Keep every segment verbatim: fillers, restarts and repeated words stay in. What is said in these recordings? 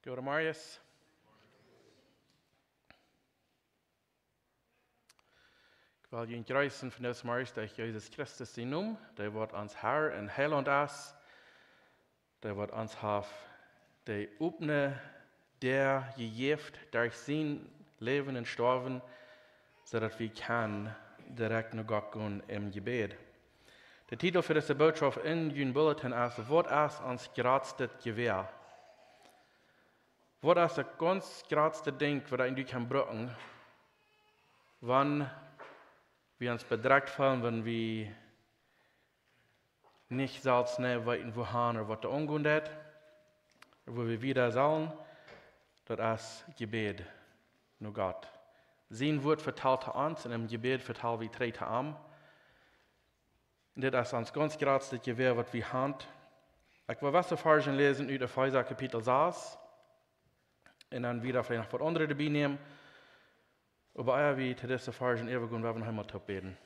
Goedemorjes. Ekj well junt jreessen vondoag zemorjes derch Jesus Christus sienen Nomen, dee waut ons Herr un Heilaunt es, dee waut ons haft de opne Däa jejäft derch sien Läwen un Stoawen, soo daut wie kjennen direkt no Gott gonen em Jebäd. De Titel fa dise Bootschoft en jun Bulletin es: Waut es ons jratstet Jewäa? Waut es daut gaunz jratste Dinkj, waut eena kjennen brucken, wan wie ons bedrekjt feelen, wan wie nich selfst nich weeten, wua han ooda waut to aungonen deit, wua wie wieda sellen? Daut es Jebäd no Gott. Sien Wuat vetalt hee ons un em Jebäd vetal wie trigj to am. Un dit es ons gaunz jratstet Jewäa, waut wie han. Ekj well waut Varzen läsen ut Efeesa Kapitel sas un dan wada veleicht noch waut aundre doabie nämen. Oba ea wie to dise Varzen äwagonen, well wie noch eemol toop bäden.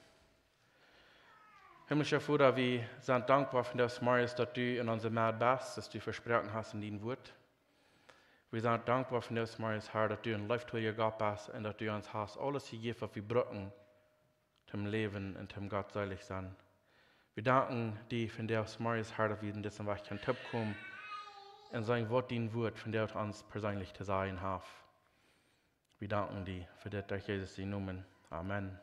Himmlischa Voda, wie sent dankboa vondoag zemorjes, daut du en onse Medd best, daut du vesproaken hast en dien Wuat. Wie sent dankboa vondoag zemorjes, Herr, daut du een leeftoolicha Gott best un daut du ons hast aules jejäft, waut wie brucken, toom läwen un toom Gott seelich sennen. Wie danken die vondoag zemorjes, Herr, daut wie en disen Wajch kjennen toopkomen un sajen, waut dien Wuat vondoag ons perseenlich to sajen haft. Wie danken die fa dit derch Jesus sienen Nomen. Amen.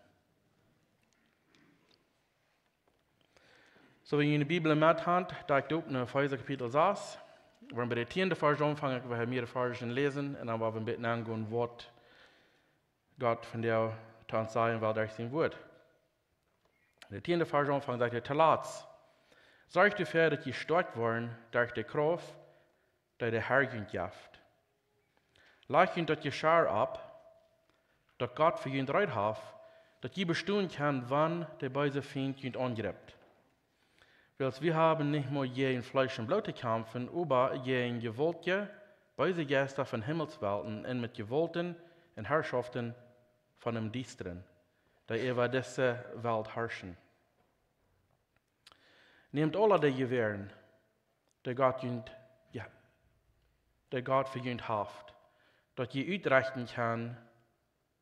Soo, wan jie june Bibel met han, dan doo opp no Efeesa Kapitel sas. Wie woaren bie dän tieenden Varsch aunfangen, wie woaren mea Varzen läsen un dan woa wie een bät aungonen, waut Gott vondoag to ons sajen well derch sien Wuat. De tieende Varsch aunfangen sajcht hee: Tolatst, sorcht doafäa, daut jie stoakj woaren derch de Krauft, dee de Herr junt jeft. Lajcht junt daut Jeschia opp, daut Gott fa junt reed haft, daut jie bestonen kjennen, wan de beese Fient junt aunjript. Wiels wie haben nich mau jäajen Fleesch un Bloot to kjamfen, oba jäajen jewaultje, beese Jeista von Himmelswelten un met Jewaulten un Harschoften von däm Diestren, dee äwa dise Welt harschen. Nämt aule de Jewäaren, dee Gott junt, jo, dee Gott fa junt haft, daut jie utrechten kjennen,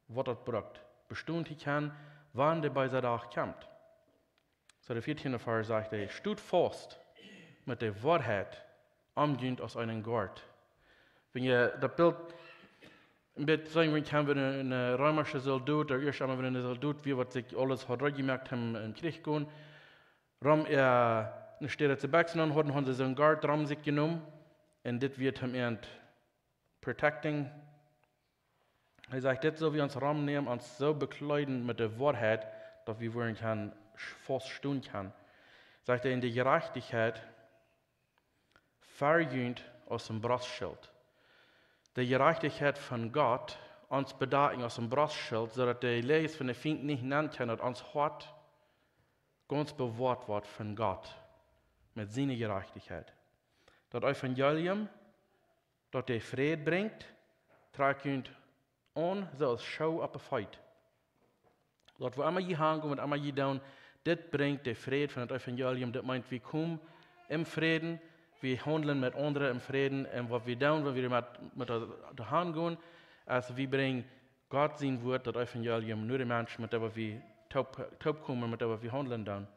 waut daut brukt, bestonen to kjennen, wan de beesa Dach kjemt. Soo, de vieetieende Varsch sajcht hee: Stot faust met de Woarheit om junt aus eenen Gort. Wan jie daut Bilt een bät seenen, wan jie kjennen, wan een, een reemischa Soldot, ooda ieescht emol wan een Soldot wia, waut sikj aules haud reed jemoakt, toom em Kjrich gonen, rom äa, enne Städ daut see Bekjsen aun hauden, hauden see soon Gort rom sikj jenomen. Un dit wia toom äant protecting. Hee sajcht, dit sell wie ons romnämen, ons soo bekjleeden met de Woarheit, daut wie woaren kjennen, faust stonen kjennen. Sajcht hee, un de Jerajchtichkjeit ver junt aus een Brostschilt. De Jerajchtichkjeit von Gott, ons bedaken aus een Brostschilt, soo daut de Läajes von de Fient nich nenn kjennen, daut ons Hoat gaunz bewoat woat von Gott met siene Jerajchtichkjeit. Daut Evangelium, daut de Fräd brinjt, trakjt junt aun, soo aus Schoo opp de Feet. Daut wua emma jie hangonen, waut emma jie doonen, dit brinjt de Fräd von daut Evangelium. Dit meent, wie komen em Fräd, wie haundlen met aundre em Fräd. Un waut wie doonen, wan wie met, met daut, daut hangonen, es wie brinjen Gott sien Wuat, daut Evangelium, no de Menschen, met dee waut wie toop, toopkomen, met dee waut wie haundlen doonen.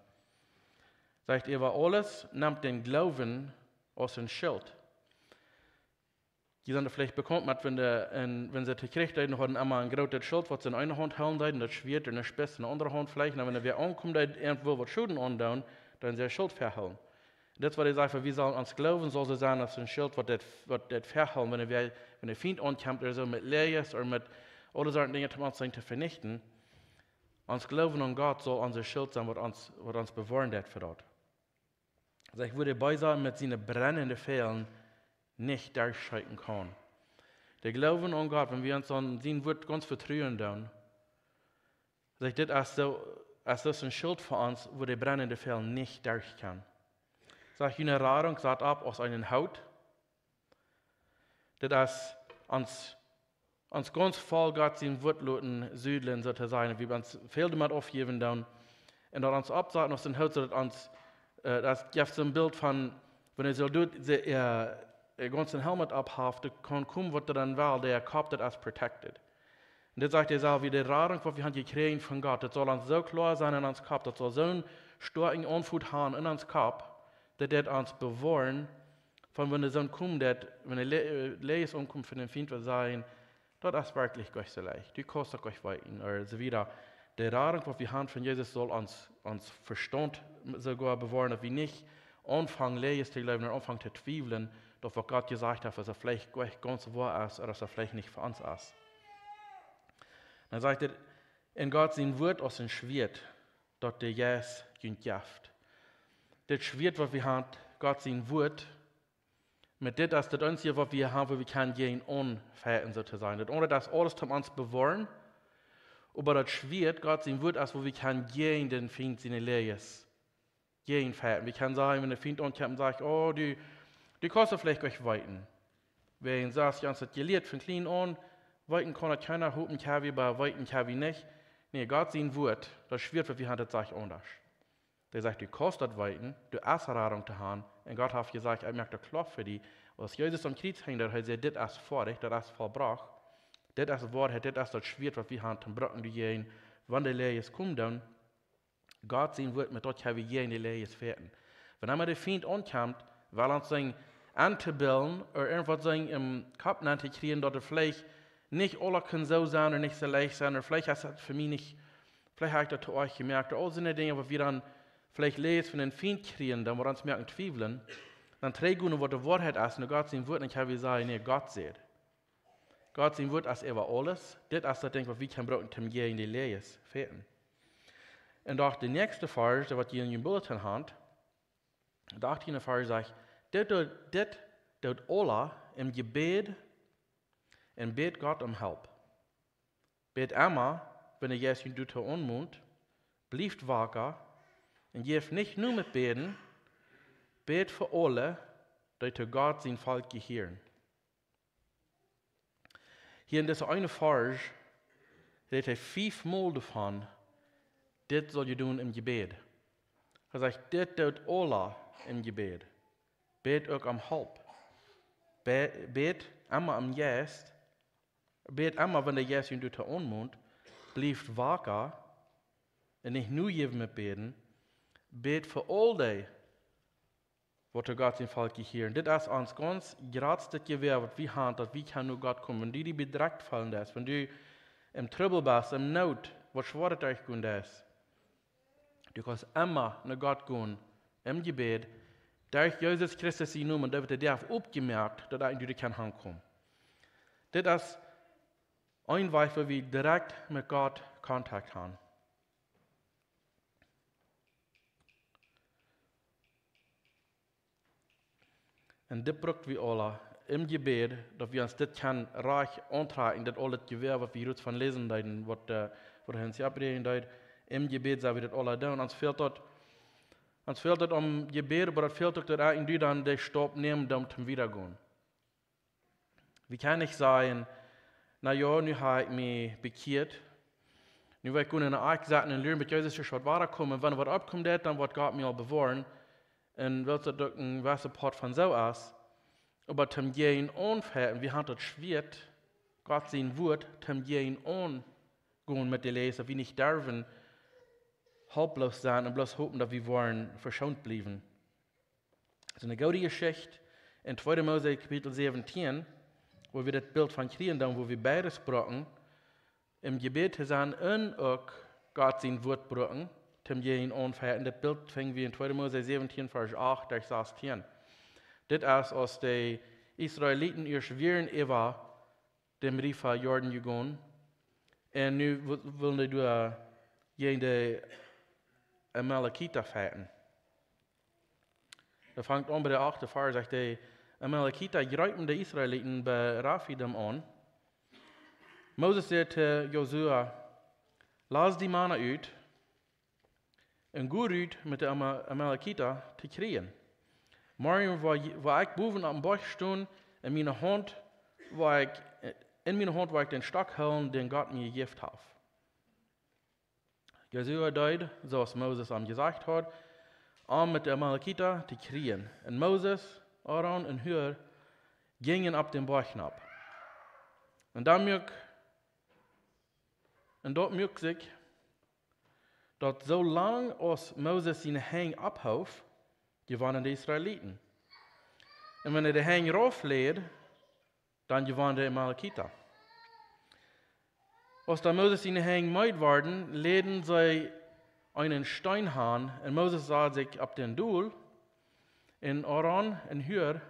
Sajcht, äwa aules nemt dän Gloowen aus een Schilt. Jie sent veleicht bekaunt met, wan de, un wan see to Kjrich deeden, hauden emma een grootet Schilt, waut see en eene Haunt hoolen deeden, daut Schwieet un de Spieß en de aundre Haunt veleicht. Un wan wäa aunkjeem, deed irjentwua waut Schoden aundoonen, dan see daut Schilt väahoolen. Dit es waut hee sajcht, wie sellen, ons Gloowen saul soo sennen aus een Schilt, waut daut, waut daut väahoolt, wan wäa, wan de Fient aunkjemt, ooda soo met Läajes ooda met aule Sorten Dinja, om ons to venichten. Ons Gloowen aun Gott saul ons Schilt sennen, waut ons, waut ons bewoaren deit fa daut. Sajcht, wua de Beesa met siene brennende Fälen nich derchschieten kaun. De Gloowen aun Gott, wan wie ons aun sien Wuat gaunz vetruen doonen, sajcht, dit es soo, es daut een Schilt fa ons, wua de brennende Fäl nich derch kaun. Sajcht, june Radunk sat opp aus eenen Hoot. Dit es ons, ons gaunz voll Gott sien Wuat loten sudlen, soo to sajen, wua wie ons väl doamet aufjäwen doonen. Un daut ons oppsaten aus een Hoot, soo daut ons, äh, daut jeft soon Bilt von, wan een Soldot see, äh, een gaunzen Helm opp haft, dee kaun komen waut hee dan well, dee Kopp, daut es protected. Un dit sajcht hee selfst, woo de Radunk waut wie haben jekjräajen von Gott, daut saul ons soo kloa sennen en ons Kopp, daut saul soon stoakjen Aunfluss haben en ons Kopp, daut dit ons bewoaren von wan de Sonn kjemt, daut wan de Le-, äh, Läajes aunkomen von dän Fient, waut sajen, daut es werkjlich goot soo leicht. Du kaust daut goot weeten, ooda soo wieda. De Radunk waut wie haben von Jesus saul ons, ons Vestaunt soogoa bewoaren, daut wie nich aunfangen Läajes to jleewen ooda aunfangen to twiewlen, daut waut Gott jesajcht haft, daut et veleicht goa nich gaunz woa es, ooda daut et veleicht nich fa ons es. Dan sajcht hee, en Gott sien Wort aus een Schwieet, daut de Jeist junt jeft. Dit Schwieet waut wie haben, Gott sien Wort, met dit es daut eensje waut wie haben, wua wie kjennen jäajen aunfajchten, soo to sajen. Daut aundre es aules om ons bewoaren, oba daut Schwieet, Gott sien Wort, es wua wie kjennen jäajen dän Fient siene Läajes jäajen fajchten. Wie kjennen sajen, wan de Fient aunkjemt un sajcht, oh, du, du kaust daut veleicht goa nich weeten. Wäajen soo aus wie ons daut jelieet von kjlien aun, weeten kaun daut kjeena, hopen kjenn wie, oba weeten kjenn wie nich. Nä, Gott sien Wort, daut Schwieet waut wie haben, daut sajcht aundasch. Dee sajcht, du kaust daut weeten, du hast Radunk to haben. Un Gott haft jesajcht, ekj moak daut kloa fa die. Aus Jesus aum Kjriez hunk, daut hee säd, dit es foadich, daut es vollbrocht. Dit es Woarheit, dit es daut Schwieet waut wie haben to brucken, doajäajen, wan de Läajes komen doonen. Gott sien Wort, met daut kjenn wie jäajen de Läajes fajchten. Wan emma de Fient aunkjemt, well ons sennen entobillen, ooda irjentwaut sennen em Kopp nenn to kjrieen, daut et veleicht nich aula kaun soo sennen ooda nich soo leicht sennen, ooda veleicht es daut fa mie nich, veleicht hab ekj daut to oajch jemoakt, ooda aul soone Dinja, waut wie dan veleicht Läajes von dän Fient kjrieen, dan woat ons moaken twiewlen, dan trigj gonen no waut de Woarheit es, no Gott sien Wort, un kjenn wie sajen, nä, Gott sajcht. Gott sien Wort es äwa aules. Dit es daut Dinkj waut wie kjennen brucken, om jäajen de Läajes fajchten. Un dan de näakjste Varsch, waut jie en jun Bulletin haben, de achtieende Varsch sajcht, dit doot, dit doot aula em Jebäd un bät Gott om Help. Bät emma, wan de Jeist junt doatoo aunmont, blieft waka un jeft nich no met bäden, bät fa aule, dee to Gott sien Volkj jehieren. Hia en dise eene Varsch rät hee fiefmol doavon, dit saul jie doonen em Jebäd. Hee sajcht, dit doot aula em Jebäd. Bät uk om Help. Bä-, bät emma em Jeist. Bät emma, wan de Jeist junt doatoo aunmont. Blieft waka un nich nojäwen met bäden. Bät fa aul dee, waut to Gott sien Volkj jehieren. Dit es ons gaunz jratstet Jewäa, waut wie haben, daut wie kjennen no Gott komen. Wan du die bedrekjt feelen deist, wan du em Trubbel best, em Noot, waut schwoa derchgonen deist, du kaust emma no Gott gonen, em Jebäd, derch Jesus Christus sienen Nomen, daut woat de Däa opjemoakt, daut hee en die kaun hankomen. Dit es een Wajch, wua wie direkt met Gott Kontakt haben. Un dit bruck wie aula em Jebäd, daut wie ons dit kjennen rajcht auntrakjen, daut aul daut Jewäa, waut wie hia von läsen deeden, waut, äh, waut hee ons oppräajen deed, em Jebäd sell wie daut aula doonen. Ons fält daut, ons fält daut aum Jebäd, oba daut fält uk daut, äh, en die dan dän Staup nämen, dan om wieda gonen. Wie kjennen nich sajen, na jo, nu hab ekj mie bekjieet. Nu well ekj gonen enne Akj sitten un luaren, bat Jesus ieescht woat wada komen. Wan waut oppkomen deit, dan woat Gott mie aul bewoaren. Un wiels daut uk een jewessa Poat von soo es. Oba toom jäajen aunfajchten, wie haben daut Schwieet, Gott sien Wort, toom jäajen aungonen met de Läajes, daut wie nich derwen helploos sennen un bloos hopen, daut wie woaren veschoont bliewen. Daut es eene goode Jeschicht en tweede Mose Kapitel säwentieen, wua wie daut Bilt von kjrieen, dan wua wie beides brucken, em Jebäd to sennen un uk Gott sien Wort brucken, toom jäajen aunfajchten. Daut Bilt finj wie en tweede Mose säwentieen, Varsch acht bat sastieen. Dit es, aus de Israeliten ieescht wieren äwa dän Riefa Jordan jegonen. Un nu w-, wellen dee doa jäajen de Amalekita fajchten. Daut fangt aun bie de achte Varsch, sajcht, de Amalekita jreepen de Israeliten bie Refidim aun. Moses säd to Josua: Lod die Mana ut un go rut met de Ama-, Amalekita to kjrieen. Morjen woa je-, woa ekj bowen oppem Boajch stonen, en miene Haunt woa ekj, en miene Haunt woa ekj dän Stock hoolen, dän Gott mie jejäft haft. Josua deed, soo aus Moses am jesajcht haud, om met de Amalekita to kjrieen. Un Moses, Aaron un Hur jinjen opp dän Boajch nopp. Un daut muak, un daut muak sikj, daut soo lang aus Moses siene Henj opphoof, jewonnen de Israeliten. Un wan hee de Henj rauf läd, dan jewonnen de Amalekita. Aus dan Moses siene Henj meed worden, läden see eenen Steen han, un Moses sad sikj opp dän dol, un Aaron un Hur,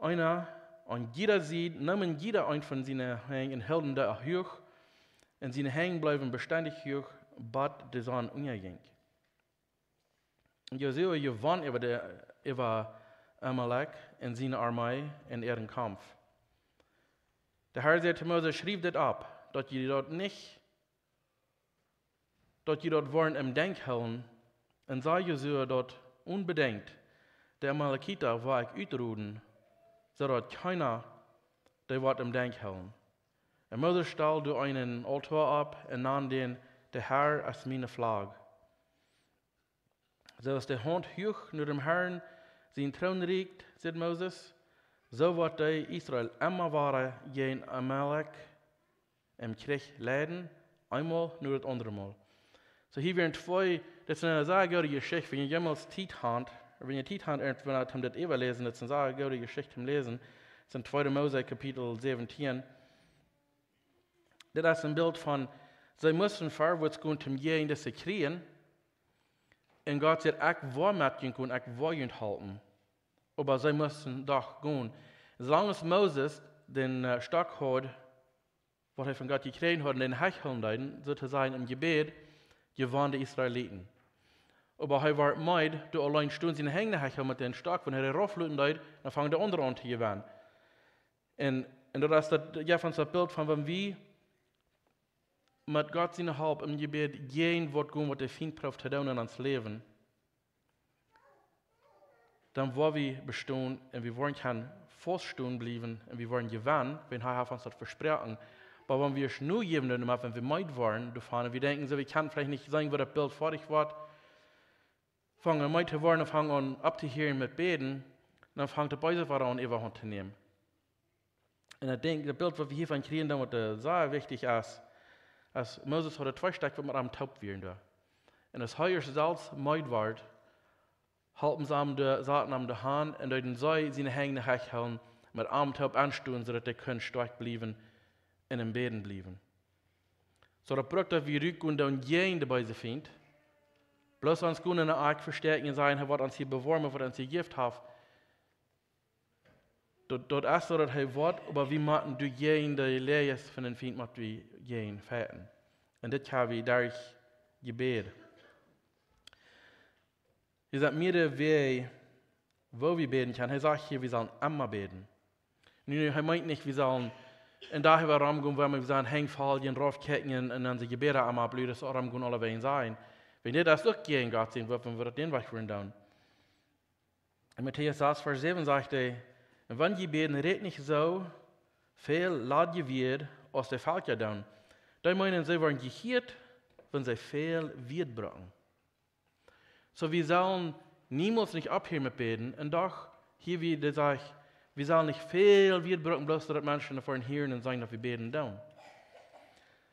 eena aun jieda Sied, neemen jieda een von siene Henj un hilden dee huach, un siene Henj bleewen bestendich huach, bat de Sonn unjajinkj. Josua jewonn äwa de, äwa Amalek un siene Armee en äaren Kaumf. De Har säd to Moses: "Schriew dit opp, daut jie daut nich, daut jie daut woaren em Denkj hoolen, un saj Josua daut onbedinjt: De Amalekita woa ekj utroden, soo daut kjeena dee woat em Denkj hoolen." Un Moses stald doa eenen Altoa opp un nand dän: "De Har es miene Flagg." "Soo aus de Haunt huach no däm Harn sien Troon rieekjt", säd Moses, "soo woat dee Israel emma wada jäajen Amalek em Kjrich leiden, eemol no daut aundre Mol." Soo, hia wieren twee, dit es eene sea goode Jeschicht, wan jie jemols Tiet han, wan jie Tiet han, irjentwan toom dit äwaläsen, dit es eene sea goode Jeschicht toom läsen. Dit es en tweede Mose, Kapitel säwentieen. Dit es een Bilt von, see musten verwoats gonen toom jäajen dise kjrieen. Un Gott säd: "Ekj woa met junt gonen, ekj woa junt halpen." Oba see musten doch gonen. Soo lang aus Moses dän, äh, Stock haud, waut hee von Gott jekjräajen haud, un dän hechhoolen deed, soo to sajen em Jebäd, jewonnen de Israeliten. Oba hee wort meed, doa auleen stonen, siene Henj hechhoolen met dän Stock, wan hee raufluten deed, dan fungen de aundre aun to jewennen. Un, un daut es daut, jo, von soon Bilt von, wan wie met Gott siene Help em Jebäd jäajen waut gonen, waut de Fient prooft to doonen en ons Läwen, dan woa wie bestonen un wie woaren kjennen faust stonen bliewen un wie woaren jewennen, wiels hee haft ons daut vesproaken. Oba wan wie ons nu jäwen, dan, wan wie meed woaren doavon, un wie denkjen soo, wie kjennen veleicht nich seenen, woo daut Bilt foadich woat, fangen meed to woaren un fangen aun opptohieren met bäden, dan fangt daut Beese wada aun Äwahaunt to nämen. Un ekj denkj, daut Bilt, waut wie hiavon kjrieen, dan waut, äh, sea wichtich es, aus Moses haud twee Stekj, waut met am toop wieren doa. Un aus hee ieescht selfst meed wort, holpen see am doa, saten am doa han un deeden see siene Henj hechhoolen, met am toop aunstonen, soo daut hee kunn stoakj bliewen un em Bäden bliewen. Soo daut brukt, daut wie rutgonen doonen jäajen dän beesen Fient. Bloos ons gonen enne Akj vestäakjen un sajen, hee woat ons hia bewoaren, waut ons jejäft haft. Daut, daut es soo, daut hee woat, oba wie motten doa jäajen de Läajes von dän Fient motten wie jäajen fajchten. Un dit kjenn wie derch Jebäd. Hia sent mearere Wäaj, woo wie bäden kjennen. Hee sajcht hia, wie sellen emma bäden. Nu, nu, hee meent nich, wie sellen een Dach äwa romgonen, wua wie sellen Henj faljen, raufkjikjen un dan de Jebäda emma blöd romgonen, aulewäajen sajen. Wan dit es uk jäajen Gott sien Wuat, wan wie daut dän Wajch wudden doonen. En Matäus sas, Varsch säwen sajcht hee: "Un wan jie bäden, rät nich soo väl ladje Wieed aus de Velkja doonen. Dee meenen, see woaren jehieet, wan see väl Wieed brucken." Soo, wie sellen niemols nich opphieren met bäden. Un doch, hia wia de Sach, wie sellen nich väl Wieed brucken, bloos daut Menschen doavon hieren un seenen, daut wie bäden doonen.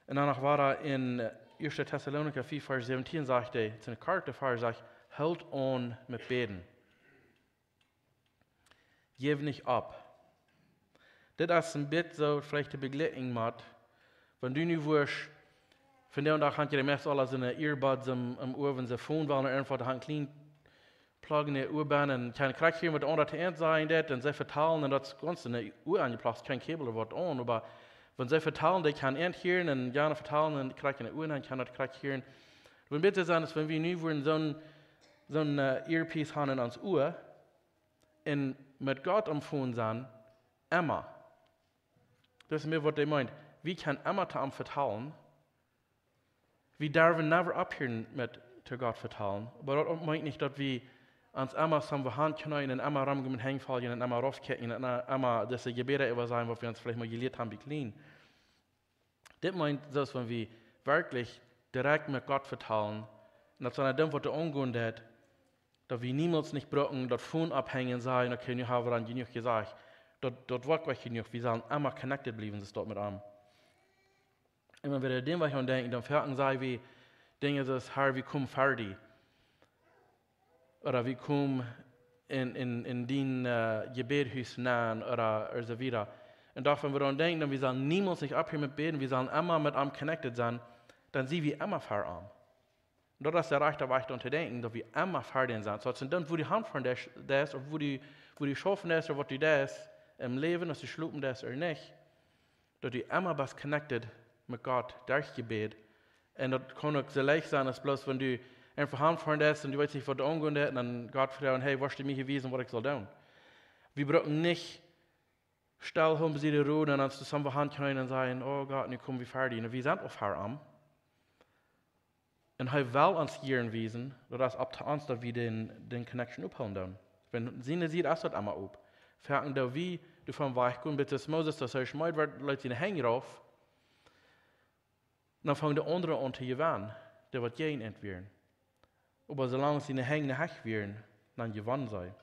Un dan noch wada en, äh, ieeschte Tessalonicha vea, Varsch säwentieen sajcht hee, daut es een korta Varsch, sajcht: "Hoolt aun met bäden. Jäft nich opp." Dit es een bät soo veleicht to vejlikjen met, wan du nu wurscht, vondoag dän Dach han jie meist aula soone Earbuds em, em Ohr, soo Phone, wellen irjentwaut, han een kjlien Plug en de Oa bennen un kjennen krakjt hieren, waut de aundra to an sajen deit, un see vetalen, un daut es gaunz en de Oa aunjeplagt, kjeen Kabel ooda waut aun, oba wan see vetalen, dee kjennen an hieren, un jana vetalen, un krakjt en de Oa, un kjennen daut krakjt hieren. Waut bät sent, es, wan wie nu wudden soon, soon, äh, Earpiece han en ons Oa, un met Gott aum Phone sent, emma. Daut es mea, waut hee meent. Wie kjennen emma to am vetalen. Wie derwen never opphieren met to Gott vetalen. Oba daut meent nich, daut wie ons emma soo han kjennen un emma romgonen, Henj faljen un emma raufkjikjen un emma dise Jebäda äwa sajen, waut wie ons veleicht mol jelieet han bie kjlien. Dit meent, soo aus wan wie werkjlich direkt met Gott vetalen, un daut es dan, waut doa aungonen deit, daut wie niemols nich brucken daut Phone opphenjen un sajen: "Okay, nu ha wie dan jenuach jesajcht." Daut, daut woat nich jenuach. Wie sellen emma connected bliewen, soo daut met am. Un wan wie doa dän Wajch aun denkjen, dan foaken saj wie Dinja soo aus: "Herr, wie komen ver die." Ooda wie komen en, en, en dien, äh, Jebädhus nenn, ooda, ooda soo wieda. Un doavon, wan wie doaraun denkjen, dan wie sellen niemols nich oppheeren met bäden, wie sellen emma met am connected sennen, dan sent wie emma ver am. Daut es de rajchte Wajch, doaraun to denkjen, daut wie emma ver dän sent. Soo, daut es dan, woo du hanfoaren deist, ooda woo du, woo du schaufen deist, ooda waut du deist em Läwen, aus du schlopen deist ooda nich, daut du emma best connected met Gott derch Jebäd. Un daut kaun uk soo leicht sennen, aus bloos wan du eenfach hanfoaren deist un du weetst nich, waut doa aungonen deit, un dan Gott froagen: "Hey, woascht du mie hia wiesen, waut ekj saul doonen?" Wie brucken nich stellhoolen bie de Rot un ons toop aun de Haunt kjrieen un sajen: "Oh Gott, nu komen wie ver die." Nä, wie sent aul ver am. Un hee well ons hia wiesen, daut es opp to ons, daut wie dän, dän connection opphoolen doonen. Wan siene Sied es daut emma op. Foaken doo wie doavon wajchkomen, bat aus Moses, daut hee schmeet wort, leet siene Henj rauf. Dan fungen de aundre aun to jewennen, dee waut jäajen am wieren. Oba soo lang aus siene Henj nich wieren, dan jewonnen see. Un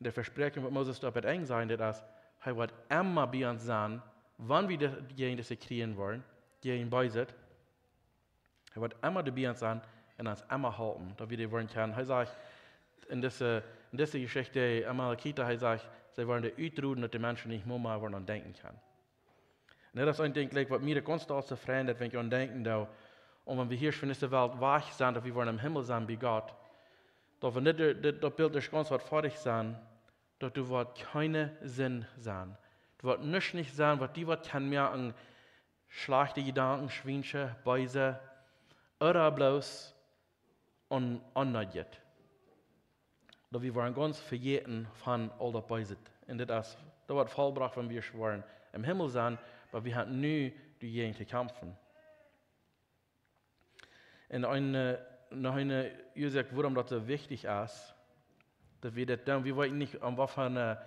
de Vespräakjunk, waut Moses doa bie daut Enj säd, daut es: "Hee woat emma bie ons sennen, wan wie de, jäajen dise kjrieen woaren, jäajen Beeset. Hee woat emma doabie sennen un ons emma halpen, daut wie dee woaren kjennen." Hee sajcht en dise, en dise Jeschicht, de Amalekita, hee sajcht, see woaren dee utroden, daut de Menschen nich mea, mea woaren aun denkjen kjennen. Un daut es een Dinkj, like, waut mie de gaunze Tiet soo freit, daut wan ekj aun denkjen doo, un wan wie hia von dise Welt wajch sent, daut wie woaren em Himmel sennen bie Gott, daut wan dit, dit, daut Bilt es gaunz waut foadich sennen, daut doa woat kjeene Sind sennen. Doa woat nuscht nich sennen, waut die woat kjennen moaken, schlajchte Jedanken, schwiensche, beese, ooda bloos on-, onneedjet. Daut wie woaren gaunz vejäten von aul daut Beeset. Un dit es, daut woat vollbrocht, wan wie woaren em Himmel sennen, oba wie haben nu doajäajen to kjamfen. Un een, äh, noch eene Uasoak, wuarom daut soo wichtich es, daut wie daut doonen, wie weeten nich, aun waut fa eene,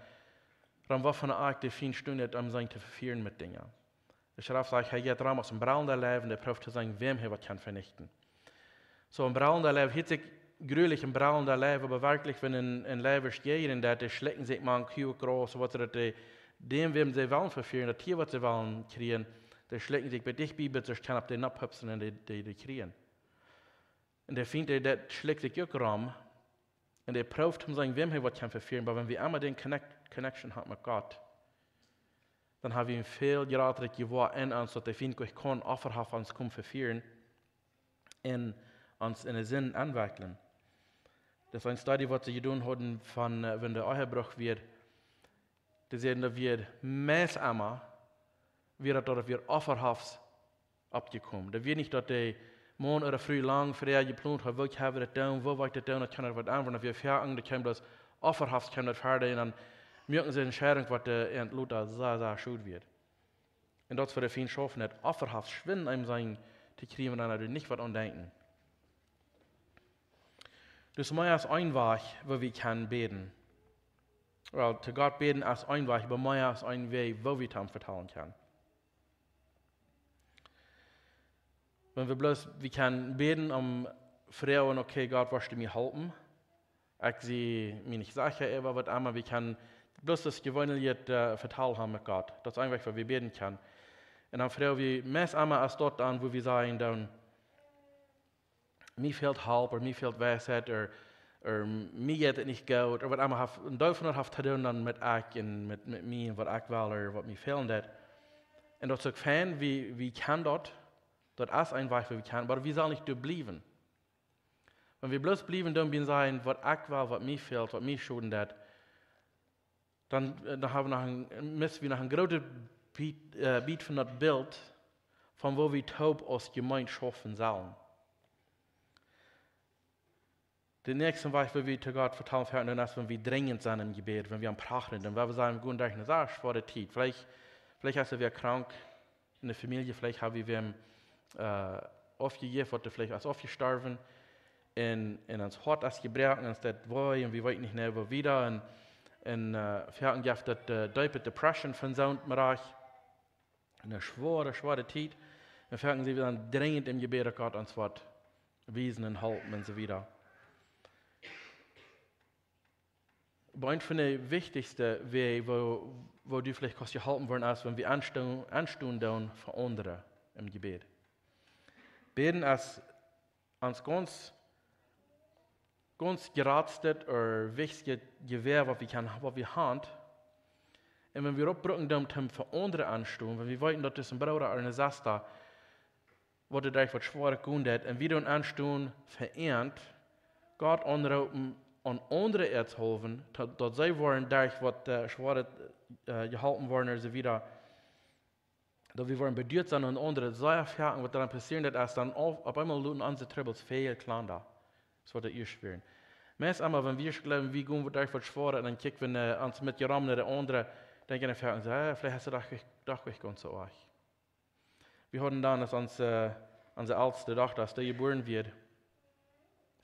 aun waut fa eene Oat de Fient stonen deit, om ons to vefieren met Dinja. De Schreft sajcht, hee jeit rom aus een brellenda Leew un dee prooft to seenen, wäm hee waut kaun venichten. Soo een brellenda Leew, hieet sikj jrulich, een brellenda Leew, oba werkjlich, wan een, een Leew es jäajen deit, dee schlikjen sikj mank huach Graus, soo waut see daut, dee, däm, wäm see wellen vefieren, daut Tia, waut see wellen kjrieen, dee schlikjen sikj bie dicht bie, bat see kjennen opp dee nopp hupsen un dee, dee, dee kjrieen. Un de Fient, dee, dee schlikjt sikj uk rom, un dee prooft om to seenen, wäm hee waut kaun vefieren, oba wan wie emma dän connect-, connection haben met Gott, dan haben wie een väl jratret Jewoa en ons, daut de Fient nich kaun Opferhoff ons komen vefieren un ons en de Sind aunwekjlen. Daut es eene Studie, waut see jedonen hauden von, äh, wan de Ehebruch wia, dee säden, daut wia meist emma, wia daut, daut wia Opferhoffs oppjekomen. Daut wia nich, daut de Maun ooda Fru lang verhäa jeplont haud, woo woa ekj daut doonen, woo woa ekj daut doonen, daut kaun waut aundret, daut wia foaken, daut kjeem bloos Opferhoffs, kjeem daut wieda, un dan muaken see eene Entscheidunk, waut, äh, ent lota sea, sea schod wia. Un daut es fa de Fient schaufen, daut Opferhoffs schwind, om seenen to kjrieen, wan hee doa nich waut aun denkjen. Dus mea aus een Wajch, woo wie kjennen bäden. Well, to Gott bäden es een Wajch, oba mea aus een Wajch, woo wie am vetalen kjennen. Wan wie bloos, wie kjennen bäden om froagen, okay, Gott, woascht du mie halpen? Ekj sie mie nich secha äwa waut emma, wie kjennen bloos daut jeweenelje, äh, Vetalen haben met Gott. Daut es een Wajch, woo wie bäden kjennen. Un dan froagen wie, meist emma es daut dan, woo wie sajen dan, mie fält Help, ooda mie fält Weisheit, ooda, ooda mie jeit et nich goot, ooda waut emma haft, een Deel von daut haft to doonen dan met ekj un met, met mie un waut ekj well, ooda waut mie fälen deit. Un daut es uk fein, wie, wie kjennen daut, daut es een Wajch, woo wie kjennen, oba wie sellen nich doa bliewen. Wan wie bloos bliewen doa bie sajen, waut ekj well, waut mie fält, waut mie schoden deit, dan, äh, dan haben wie noch een, missen wie noch een grootet Bät, äh, Bät von daut Bilt von woo wie toop aus Jemeent schaufen sellen. De näakjste Wajch, woo wie to Gott vetalen, es, wan wie drinjent sent em Jebäd, wan wie am prachren, dan wan wie sajen, wie gonen derch eene sea schwoare Tiet. Veleicht, veleicht es wäa krank en de Famielje, veleicht hab wie wäm, äh, aufjejäft, ooda veleicht es aufjestorwen. Un, un ons Hoat es jebroaken, ons deit wee, un wie weeten nich mea, woo wieda. Un, un, äh, veleicht jeft daut, äh, deepe Depression von soont Bereich. Eene schwoare, schwoare Tiet. Un veleicht sent wie dan drinjent em Jebäd, daut Gott ons woat wiesen un halpen un soo wieda. Oba eent von de wichtichste Wäaj, woo, woo du veleicht kaust jeholpen woaren, es, wan wie enstonen, enstonen doonen fa aundre em Jebäd. Bäden es ons gaunz, gaunz jratstet ooda wichtichstet Jewäa, waut wie kjennen, waut wie haben. Un wan wie daut brucken doonen, om fa aundre enstonen, wan wie weeten, daut es een Brooda ooda eene Sesta, waut doa derch waut Schwoaret gonen deit, un wie doonen enstonen fa an, Gott aunroopen, aun aundre äa to halpen, daut, daut see woaren derch waut, äh, Schwoaret, äh, jeholpen woaren, un soo wieda. Daut wie woaren beduat sennen aun aundre, sea foaken, waut dan passieren deit, es dan opp, opp eemol loten onse Trubbels väl kjlanda. Daut woat ieescht woaren. Meist emma, wan wie ieescht jleewen, wie gonen derch waut Schwoaret, un dan kjikj wie, äh, ons met jeromne de aundre, denkjen wie foaken soo: "Ah, veleicht es et doch, doch nich gaunz soo oajch." Wie hauden dan, aus onse, onse elste Dochta, aus dee jebuaren wort,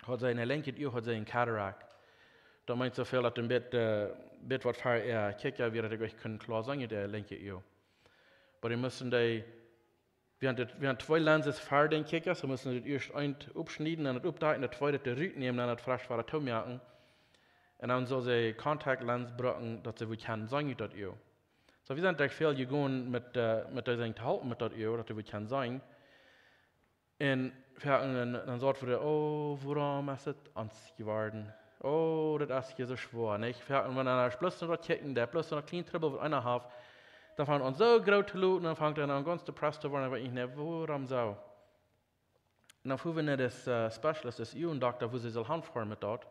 haud see een lenkjet Uag, haud see een Katarakt. Daut meent soo väl, daut een bät, äh, bät waut ver äa Kjikja wia, daut ekj nich kunn kloa seenen, daut lenkje Uag. Oba dee musten dee, wie hauden, wie hauden twee Lenses ver dän Kjikja, soo musten see ieescht eent aufschnieden un daut oppdakjen, daut tweede doa rutnämen un daut fresch wada toomoaken. Un dan sull see Contact Lens brucken, daut see wada kjennen seenen ut daut Uag. Soo, wie sent ieescht väl jegonen met, äh, met dee to halpen met daut Uag, daut dee wada kjennen seenen. Un, jo, un dan, dan säd wie: "Oh, wuarom es et ons jeworden? Oh, daut es hia soo schwoa, nich?" Jo, un wan eena bloos no daut kjikjen deit, bloos no daut kjliene Trubbel, waut eena haft, dan fangt aun soo groot to loten, dan fangt eena aun gaunz depressed to woaren, dan weet ekj nich, wuarom soo. Un dan fuaren wie no dis, äh, Specialist, dis Uagendokta, wua see sull hanfoaren met daut.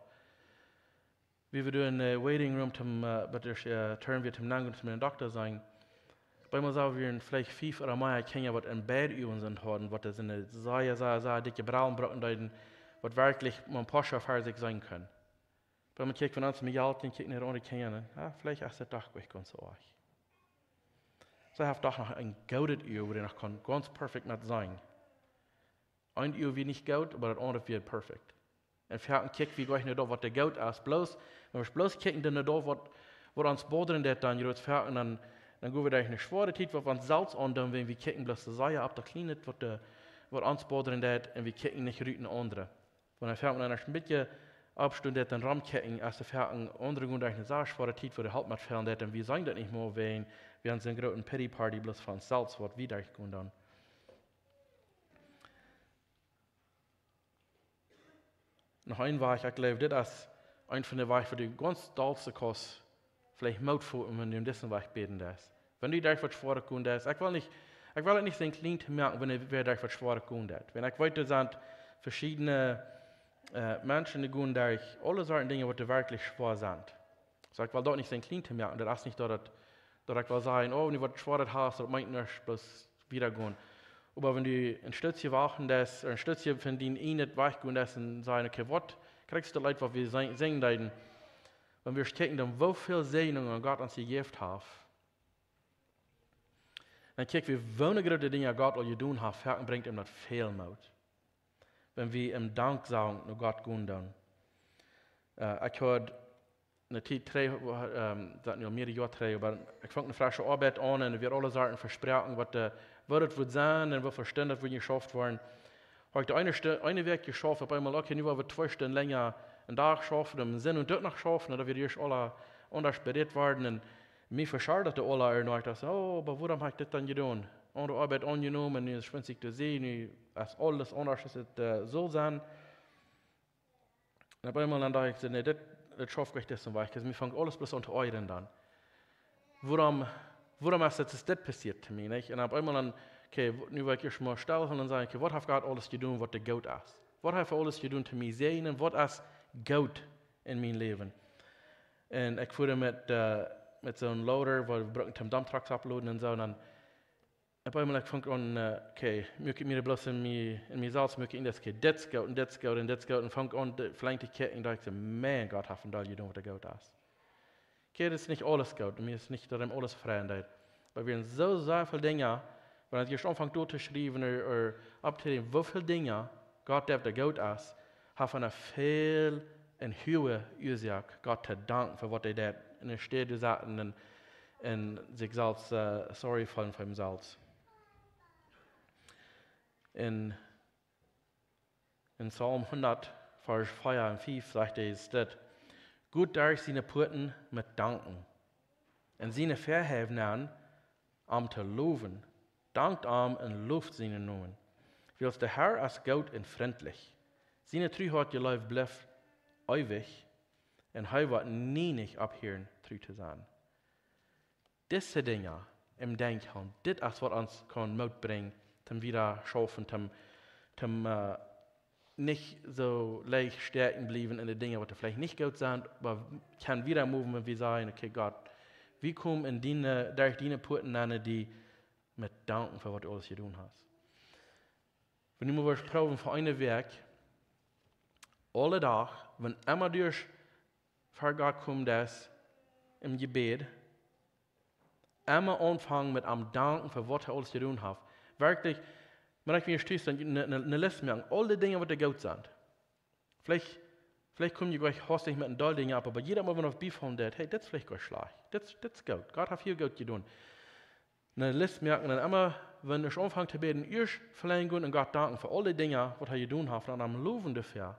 Wie wieren doa em, äh, waiting room toom, äh, bie de, äh, Turn wia toom nogonen, toom met dän Dokta sennen. Opp eemol sagen wie veleicht fiew ooda mea Kjinja, waut en beid Uagen sent hauden, waut doa soone sea, sea, sea dikje Brillen brucken deeden, waut werkjlich mau een poa Schauf ver sikj seenen kunnen. Opp eemol kjikjt eena von ons Mejal un kjikjt no de aundre Kjinja un, ah, veleicht es et doch nich gaunz soo oajch. See haft doch noch een goodet Uag, wua dee noch kaun gaunz perfekt met seenen. Een Uag wia nich goot, oba daut aundre wia perfekt. Un foaken kjikj wie nich no daut, waut doa goot es. Bloos, wan wie bloos kjikjen dan no daut, waut, waut ons bodren deit, dan, jo, foaken, dan, dan go wie derch eene schwoare Tiet, waut wie ons selfst aundoonen, wan wie kjikjen bloos soo sea opp daut kjliene, waut de, waut ons bodren deit, un wie kjikjen nich rut no aundre. Wan wie foaken dan een bät oppstonen doonen, dan romkjikjen, aus wie foaken aundre gonen derch eene sea schwoare Tiet, wua de Help met fälen deit, un wie seenen daut nich mea, wan wie aun soone groote Pity Party bloos von ons selfst, waut wie derchgonen dan. Noch een Wajch, ekj jleew, dit es een von de Wäaj, wua du gaunz dollste kaust veleicht Moot foten, wan du en disen Wajch bäden deist. Wan du derch waut Schwoaret gonen deist, ekj well nich, ekj well et nich soo kjlien to moaken, wan wäa derch waut Schwoaret gonen deit. Wan ekj weet, doa sent veschiedne, äh, Menschen, dee gonen derch aule Sorten Dinja, waut werkjlich schwoa sent. Soo, ekj well daut nich soo kjlien to moaken. Daut es nich daut, daut, daut ekj well sajen: "Oh, wan du waut Schwoaret hast, daut meent nuscht, bloos wieda gonen." Oba wan du een Stootje wachten deist, een Stootje von dien ieejnet wajchgonen deist un sajen: "Okay, waut kjrichst du daut Leet, waut wie sing-, sinjen deeden?" Wan wie kjikjen dan, woo väl Säajnungen Gott ons jejäft haft, dan kjikj wie, woo groote Dinja Gott aul jedonen haft, foaken brinjt am daut väl Moot. Wan wie em Danksagung no Gott gonen dan. Äh, ekj haud eene Tiet trigj, ähm, daut nu aul mearere Joa trigj, oba ekj funk eene fresche Oabeit aun un doa wieren aule Sachen vesproaken, waut de, woo daut wudd sennen un woo väl Stunden daut wudd jeschauft woaren. Haud ekj de eene Stu-, eene Wäakj jeschauft, opp eemol, okay, nu woa wie twee Stunden lenja een Dach schaufen, em Senn un doa noch schaufen, un daut wia ieescht aula aundasch bereed worden un mie vescharrt daut aula noch, ekj docht: "Oh, oba wuarom hab ekj dit dan jedonen? Aundre Oabeit aunjenomen, nu es schwinzig to seenen, nu es aules aundasch, aus et, äh, sull sennen." Un opp eemol dan docht ekj soo: "Nä, dit, dit schauf ekj nich, dit es een Wajch, daut mie fangt aules bloos aun to oajren dan. Wuarom, wuarom es dit, es dit passieet to mie, nich?" Un opp eemol dan, okay, wo-, nu woa ekj ieescht mol stell un dan saj ekj: "Okay, waut haft Gott aules jedonen, waut doa goot es? Waut haft hee aules jedonen to mie säajnen? Waut es goot en mien Läwen?" Un ekj fua met, äh, met soon Loader, wua wie bruckten toom Dumptrucks aufloaden un soo, un dan opp eemol ekj funk aun, äh, okay, muak ekj mie bloos en mie, en mie selfst, muak ekj en daut, okay, dit es goot un dit es goot un dit es goot un funk aun, de, veleicht to kjikjen, docht ekj soo: "Maun, Gott haft een Deel jedonen, waut doa goot es. Okay, daut es nich aules goot, un mie es nich daut am aules freien deit." Oba wie haben soo, soo väl Dinja, wan ekj ieescht aunfunk doa to schriewen ooda, ooda opptoschriewen, woo väl Dinja Gott deit, waut goot es, haft eena väl eene huage Uasoak, Gott to danken fa waut hee deit, enne Städ to setten un, un sikj selfst, äh, sorry feelen fa am selfst. En, en Psalm hundat, Varsch vea un fief sajcht hee dit: Got derch siene Puaten met Danken, un siene Väahäw nenn, am to lowen. Dankt am un loft sienen Nomen. Wiels de Herr es goot un frintlich. Siene Truheit jeleeft blift eewich, un hee woat nie nich opphieren tru to sennen. Dise Dinja em Denkj hoolen, dit es waut ons kaun Moot brinjen, toom wieda schaufen, toom, toom, äh, nich soo leicht stäakjen bliewen en de Dinja, waut veleicht nich goot sent, oba kjennen wieda moven, wan wie sajen: "Okay, Gott, wie komen en diene, derch diene Puaten nenn, die met Danken fa waut du aules jedonen hast." Wan du mol wurscht proowen fa eene Wäakj, aule Dach, wan emma du ver Gott komen deist em Jebäd, emma aunfangen met am danken fa waut hee aules jedonen haft. Werkjlich, wan ekj mie stöß, dan ne, ne, ne List moaken, aul de Dinja, waut die goot sent. Veleicht, veleicht kom jie jlikj haustich met een Deel Dinja opp, oba jieda Mol, wan daut biefaulen deit: "Hey, dit es veleicht goanich schlajcht. Dit, dit es goot. Gott haft hia goot jedonen." Ne List moaken un emma, wan du aunfangst to bäden, ieescht velenjd gonen un Gott danken fa aul de Dinja, waut hee jedonen haft, un am lowen doafäa.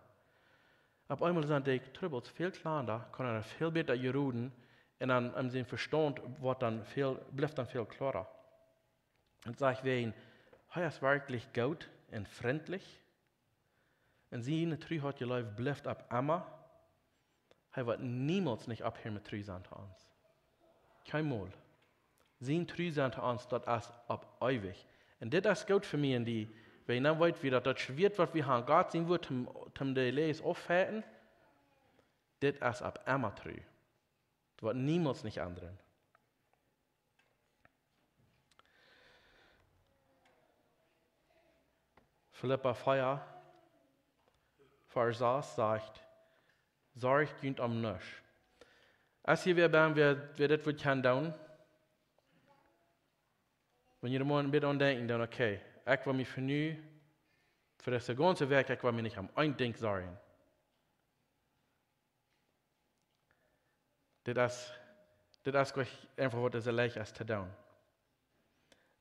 Opp eemol sent de Trubbels väl kjlanda, kaun hee väl bäta jeroden, un dan en sien Vestaunt woat dan väl, blift dan väl kloara. Un sajcht wäajen, hee es werkjlich goot un frintlich, un siene Truheit jeleeft blift opp emma. Hee woat niemols nich opphieren met tru sennen to ons. Kjeenmol. Sien tru sennen to ons, daut es opp eewich. Un dit es goot fa mie un die, wan wie dan weeten, wie daut, daut Schwieet, waut wie haben, Gott sien Wuat, toom, toom de Läajes auffeiten, dit es opp emma tru. Daut woat niemols nich endren. Filippa vea, Varsch sas sajcht: "Sorjt junt om nuscht." Aus hia wäa bie, wäa, wäa dit wudd kjennen doonen, wan jie doa mol een bät aun denkjen, dan: "Okay, ekj well mie fa nu, fa dise gaunze Wäakj, ekj well mie nich om een Dinkj sorjen." Dit es, dit es goanich eenfach waut soo leicht es to doonen.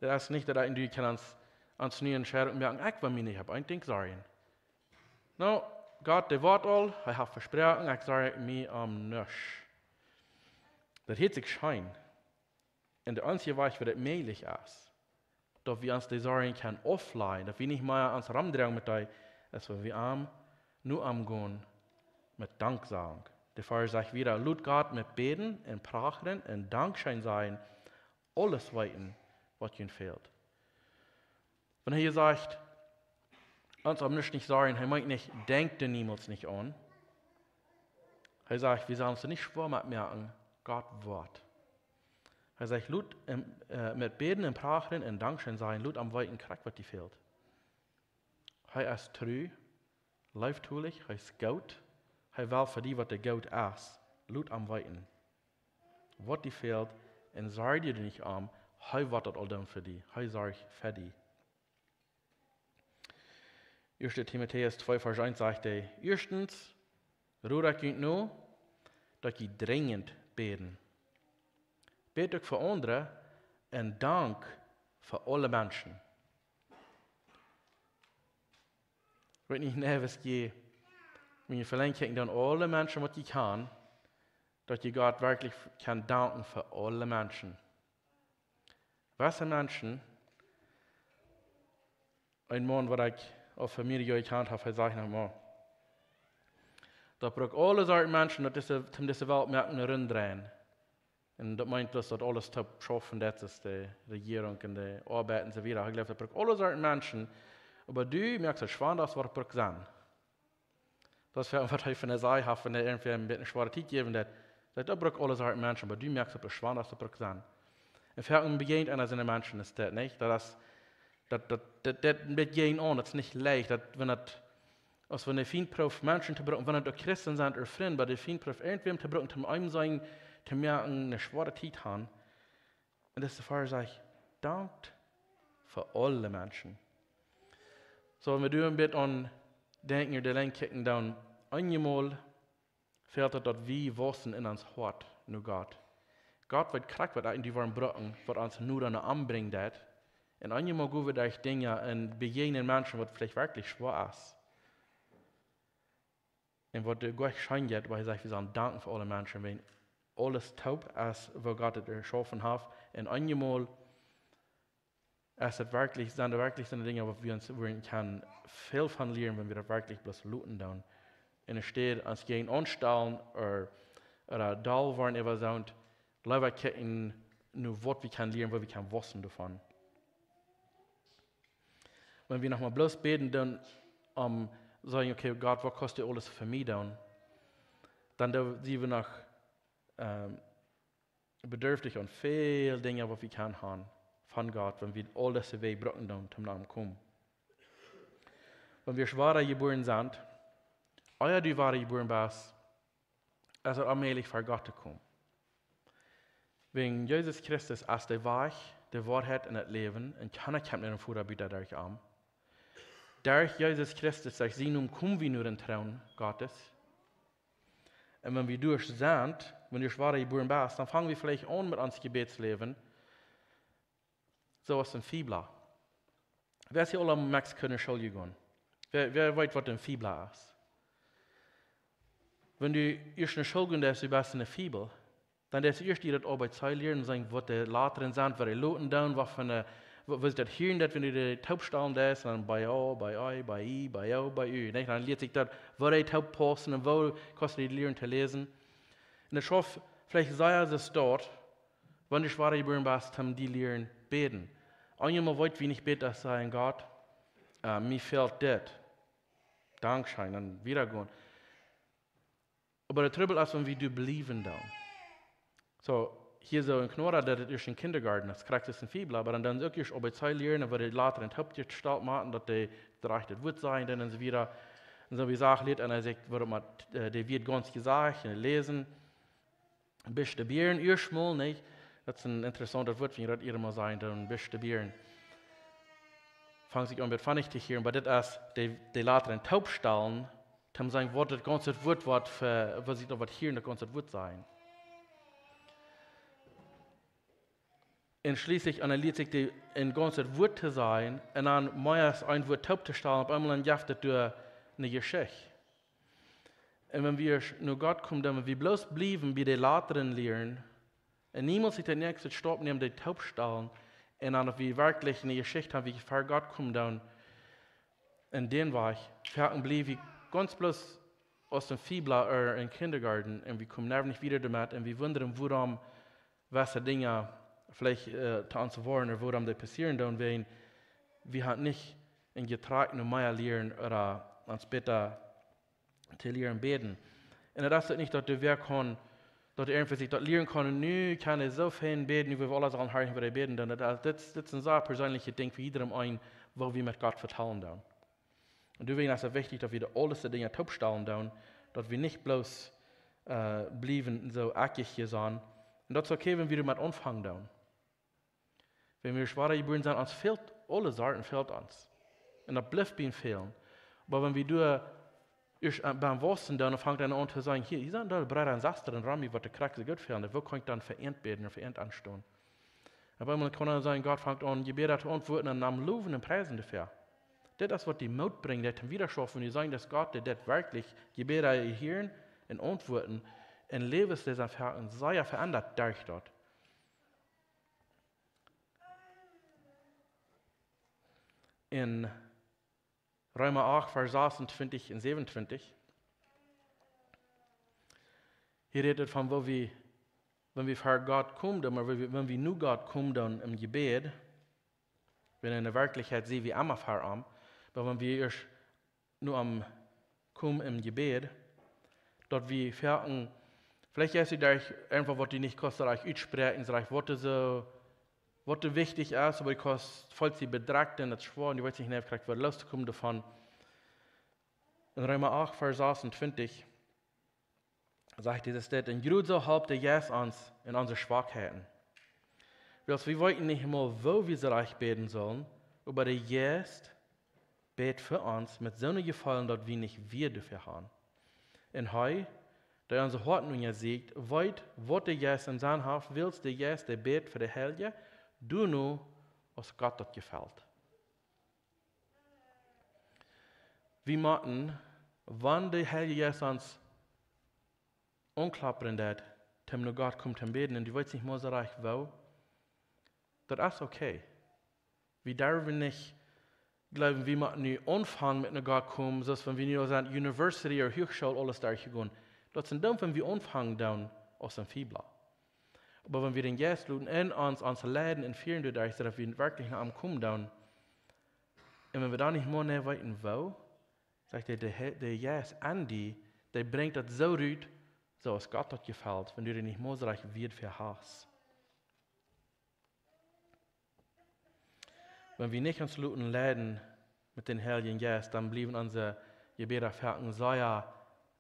Dit es nich daut eena, du kaust ons, ons nu Entscheidunk moaken: "Ekj well mie nich om een Dinkj sorjen." No, Gott, dee woat aul, hee haft vesproaken, ekj sorj mie om nuscht. Daut hieet sikj scheen. Un de eensje Wajch, woo daut mäajlich es, daut wie ons de Sorjen kjennen auflajen, daut wie nich mea ons romdroagen met dee, es wan wie am, no am gonen met Danksajen. De Varsch sajcht wieda: "Lot Gott met Bäden un Prachren un Dankscheen sajen aules weeten, waut junt fält." Wan hee hia sajcht, ons om nuscht nich sorjen, hee meent nich, denkjt doa niemols nich aun. Hee sajcht, wie sellen ons nich schwoa met moaken, Gott woat. Hee sajcht, lot, ähm, äh, met Bäden un Prachren un Dankscheen sajen, lot am weeten krakjt waut die fält. Hee es tru, leeftolich, hee es goot, hee well fa die waut goot es, lot am weeten waut die fält, un sorj die nich om, hee woat daut aul doonen fa die, hee sorjt fa die. Ieeschte Timotäus twee Varsch eent sajcht hee: "Ieeschtens, rod ekj junt no, daut jie drinjent bäden. Bät uk fa aundre un dankt fa aule Menschen." Weet nich, nä, waut jie, wan jie velenjd kjikjen, dan aule Menschen waut jie kjanen, daut jie Gott werkjlich kjennen danken fa aule Menschen. Waut fa Menschen, een Maun, waut ekj aul fa mea Joaren jekjant hab, hee sajcht noch mol: "Daut brukt aule Sorten Menschen, daut dise, toom dise Welt moaken un rundreien." Un daut meent bloos daut aules toop schaufen, daut es de Rejierunk un de Oabeit un soo wieda. Hee jleeft, daut brukt aule Sorten Menschen, oba du moakst daut schwanda aus waut daut brukt sennen. Daut es fa waut hee von de Saj haft, wan hee irjentwäm een bät ne schwoare Tiet jäwen deit. Daut, daut brukt aule Sorten Menschen, oba du moakst daut schwanda aus daut brukt sennen. Un fa am bejäajent eena soone Menschen, es daut nich? Daut es, daut, daut, daut, daut een bät jäajen aun, daut es nich leicht, daut, wan daut, aus wan de Fient prooft Menschen to brucken, wan daut uk Christen sent, ooda Frind, oba de Fient prooft irjentwäm to brucken, toom eenem sajen, toom mea ne schwoare Tiet han. Un daut es de Varsch sajcht: "Dankt fa aule Menschen." Soo, wan wie doa een bät aun denkjen, de Lenj kjikjen, dan eenjemol fält daut, daut wie wausen en ons Hoat no Gott. Gott weet krakjt waut, un dee woaren brucken, waut ons noda no am brinjen deit. Un eenjemol go wie derch Dinja un bejäajnen Menschen, waut veleicht werkjlich schwoa es. Un waut doa goa scheen jeit, wua hee sajcht, wie sellen danken fa aule Menschen, wäajen aules toop es, woo Gott et jeschaufen haft. Un eenjemol es et werkjlich, sent doa werkjlich soone Dinja, wua wie ons, wua wie kjennen väl von lieren, wan wie daut werkjlich bloos loten doonen. Un enne Städ ons jäajen aunstalen ooda, ooda doll woaren äwa soont, leewa kjikjen no waut wie kjennen lieren, woo wie kjennen wausen doavon. Wan wie noch mau bloos bäden, dan, om sajen, okay, Gott, waut kaust du aules fa mie doonen? Dan doo-, sent wie noch, ähm, bedürftich aun väl Dinja, waut wie kjennen haben von Gott, wan wie aul dise Wäaj brucken doonen, toom no am komen. Wan wie wadajebuaren sent, ea du wadajebuaren best, es et onmäajlich, ver Gott to komen. Wäajen Jesus Christus es de Wajch, de Woarheit un daut Läwen, un kjeena kjemt no dän Voda buta derch am. Derch Jesus Christus, derch sienen Nomen, komen wie no dän Troon Gottes. Un wan wie doa sent, wan du wadajebuaren best, dan fang wie veleicht aun met ons Jebädsläwen, soo aus een Fiebla. Wäa es hia aul aum Mexiko enne School jegonen? Wäa, wäa weet, waut een Fiebla es? Wan du ieescht enne School jegonen best, du best een Fiebla, dan deist du ieescht die daut aul bie Ziel lieren, sajen, waut de Latren sent, waut dee loten doonen, waut fa eene, waut, waut daut hia, daut wan du dee toopstalen deist, dan bie o, bie ei, bie i, bie o, bie u. Nä, dan lieet sikj daut, waut dee toop paussen un woo kaust du dee lieren to läsen. Un daut schauft veleicht sea soo daut, wan du wadajebuaren best, om die lieren bäden. Eenjemol weet wie nich bäta aus sajen, Gott, äh, mie fält dit. Dankscheen, dan wada gonen. Oba de Trubbel es, wan wie doa bliewen dan. Soo, hia soo een Knora, daut es een Kindergarten, daut krakjt es een Fiebla, oba dan, dan uk ieescht opp de Ziel lieren, un woat dee Latren toopjestalt moaken, daut dee daut rajchte Wuat sajen, dan un soo wieda. Un soo aus Sacha lieet, un hee sajcht, wuarom daut, äh, dee wieet gaunz jesajcht, un läsen. Buschtabieren, ieescht mol, nä? Daut es een interessauntet Wuat, wan jie daut ieescht mol sajen, dan buschtabieren. Fangt sikj aun, waut von sikj to hieren, oba dit es de, de Latren toopstalen, toom sajen, waut daut gaunze Wuat, waut fa, waut sikj daut waut hia en daut gaunze Wuat sajen. Un schlieslich, un dan lieet sikj dee een gaunzet Wuat to sajen, un dan mea aus een Wuat tooptostalen, opp eemol dan jeft et doa eene Jeschicht. Un wan wie no Gott komen, dan wan wie bloos bliewen bie de Latren lieren, un niemols sikj dän näakjsten Staup nämen, dee toopstalen, un dan, wan wie werkjlich eene Jeschicht haben, woo wie ver Gott komen, dan en dän Wajch, foaken bliew wie gaunz bloos aus een Fiebla ooda een Kindergarten, un wie komen nich wieda doamet, un wie wundren, wuarom jewesse Dinja veleicht, äh, to ons woaren, ooda wuarom dee passieren, dan wäajen wie haben nich en Jetrakj no mea lieren ooda ons bäta to lieren bäden. Un daut es uk nich, daut du wäa kaun, daut du irjentwäa sikj daut lieren kaun, un nu kaun hee soo fein bäden, nu woa wie aula aunhorchen, woo hee bäden, dan daut, dit, dit es een sea perseenlichet Dinkj fa jiedrem eenen, woo wie met Gott vetalen dan. Un doawäajen es et wichtich, daut wie de aulste Dinja toopstalen doonen, daut wie nich bloos, äh, bliewen soo akjich hia sennen. Un daut es okay, wan wie doamet aunfangen doonen. Wan wie wadajebuaren sent, ons fält aule Sorten, fält ons. Un daut blift bie ons fälen. Oba wan wie doa ieescht, äh, biem Wausen doonen, dan fangt eena aun to sajen, hia, hia sent doa Breeda un Sestren rom mie, waut de Krakjt soo goot fälen. Woo kaun ekj dan fa an bäden un fa an enstonen? Opp eemol kaun eena sajen, Gott fangt aun, Jebäda to auntwuaden un am lowen un priesen doafäa. Dit es, waut die Moot brinjt, daut to wiedaschaufen, wan du sajchst, daut Gott, dee deit werkjlich Jebäda hieren un auntwuaden, un Läwes, dee sent ver-, un sea veendat derch daut. En Reema acht, Varsch sasuntwintich un säwenuntwintich. Hia rät et von, woo wie, wan wie ver Gott komen, dan, oba wan wie, wan wie no Gott komen dan em Jebäd, wan en de Werkjlichkjeit sent wie emma ver am, oba wan wie ieescht no am komen em Jebäd, daut wie foaken, veleicht es et doa irjentwaut, waut du nich kaust rajcht utspräakjen, rajcht waut soo, waut wichtich es, oba du kaust, feelst die bedrekjt un daut es schwoa, un du weetst nich, nä, krakjt woo loos to komen doavon. En Reema acht, Varsch sasuntwintich, sajcht dit, es dit: "Un jrod soo halpt de Jeist ons en onse Schwakheiten." Wiels wie weeten nich mol, woo wie soo rajcht bäden sellen, oba de Jeist bät fa ons met soone Jefeelen, daut wie nich Wieed doafäa haben. Un hee, dee onse Hoaten unjasieekjt, weet, waut de Jeist em Senn haft, wiels de Jeist, dee bät fa de Heilje, doono, aus Gott daut jefelt. Wie motten Wan de Heilje Jeist ons aunkloppen deit, toom no Gott komen toom bäden, un du weetst nich mol soo rajcht woo, daut es okay. Wie derwen nich jleewen, wie motten nu aunfangen met no Gott komen, soo aus wan wie nu aul sent University ooda Huachschool aules derchjegonen. Daut es dan, wan wie aunfangen doonen aus een Fiebla. Oba wan wie dän Jeist loten en ons, ons leiden un fieren doaderch, soo daut wie werkjlich no am komen doonen, un wan wie dan nich mea weeten woo, sajcht hee, de, He- de Jeist en die, dee brinjt daut soo rut, soo aus Gott daut jefelt, wan du dee nich mol soo rajcht wieet fa hast. Wan wie nich ons loten leiden met dän Heiljen Jeist, dan bliewen onse Jebäda foaken sea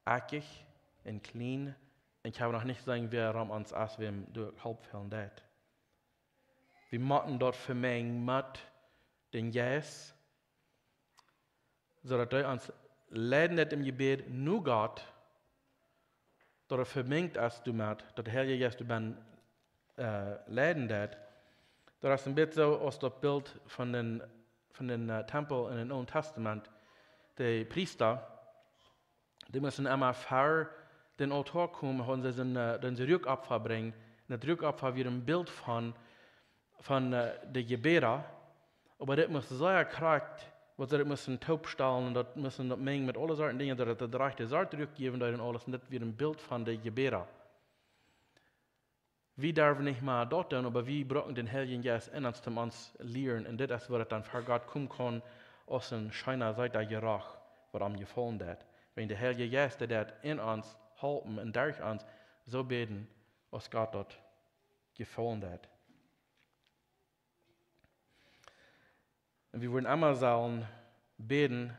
eckich un kjlien, un kjenn wie noch nich seenen, wäa rom ons es, wäm doa Help fälen deit. Wie motten daut vemenjen met dän Jeist, soo daut hee ons leiden deit em Jebäd no Gott, daut et vemenjt es doamet, daut de Heilje Jeist doamet, äh, leiden deit. Daut es een bät soo aus daut Bilt von dän, von dän, äh, Tempel en dän Oolen Tastament. De Priesta, dee musten emma ver dän Aultoa komen, hauden see sien, äh, dän sien Ruakopfa brinjen. Un daut Ruakopfa wia een Bilt von, von, äh, de Jebäda. Oba dit must sea krakjt, waut see daut musten toopstalen un daut musten daut menjen met aule Sorten Dinja, daut et de rajchte Sort Ruak jäwen deed un aules. Un dit wia een Bilt von de Jebäda. Wie derwen nich mea daut doonen, oba wie brucken dän Heiljen Jeist en ons, toom ons lieren. Un dit es, woo et dan ver Gott komen kaun, aus een scheena, seeta Jeroch, waut am jefaulen deit. Wan de Heilje Jeist, dee deit en ons halpen un derch ons soo bäden, aus Gott daut jefaulen deit. Un wie woaren emma sellen bäden,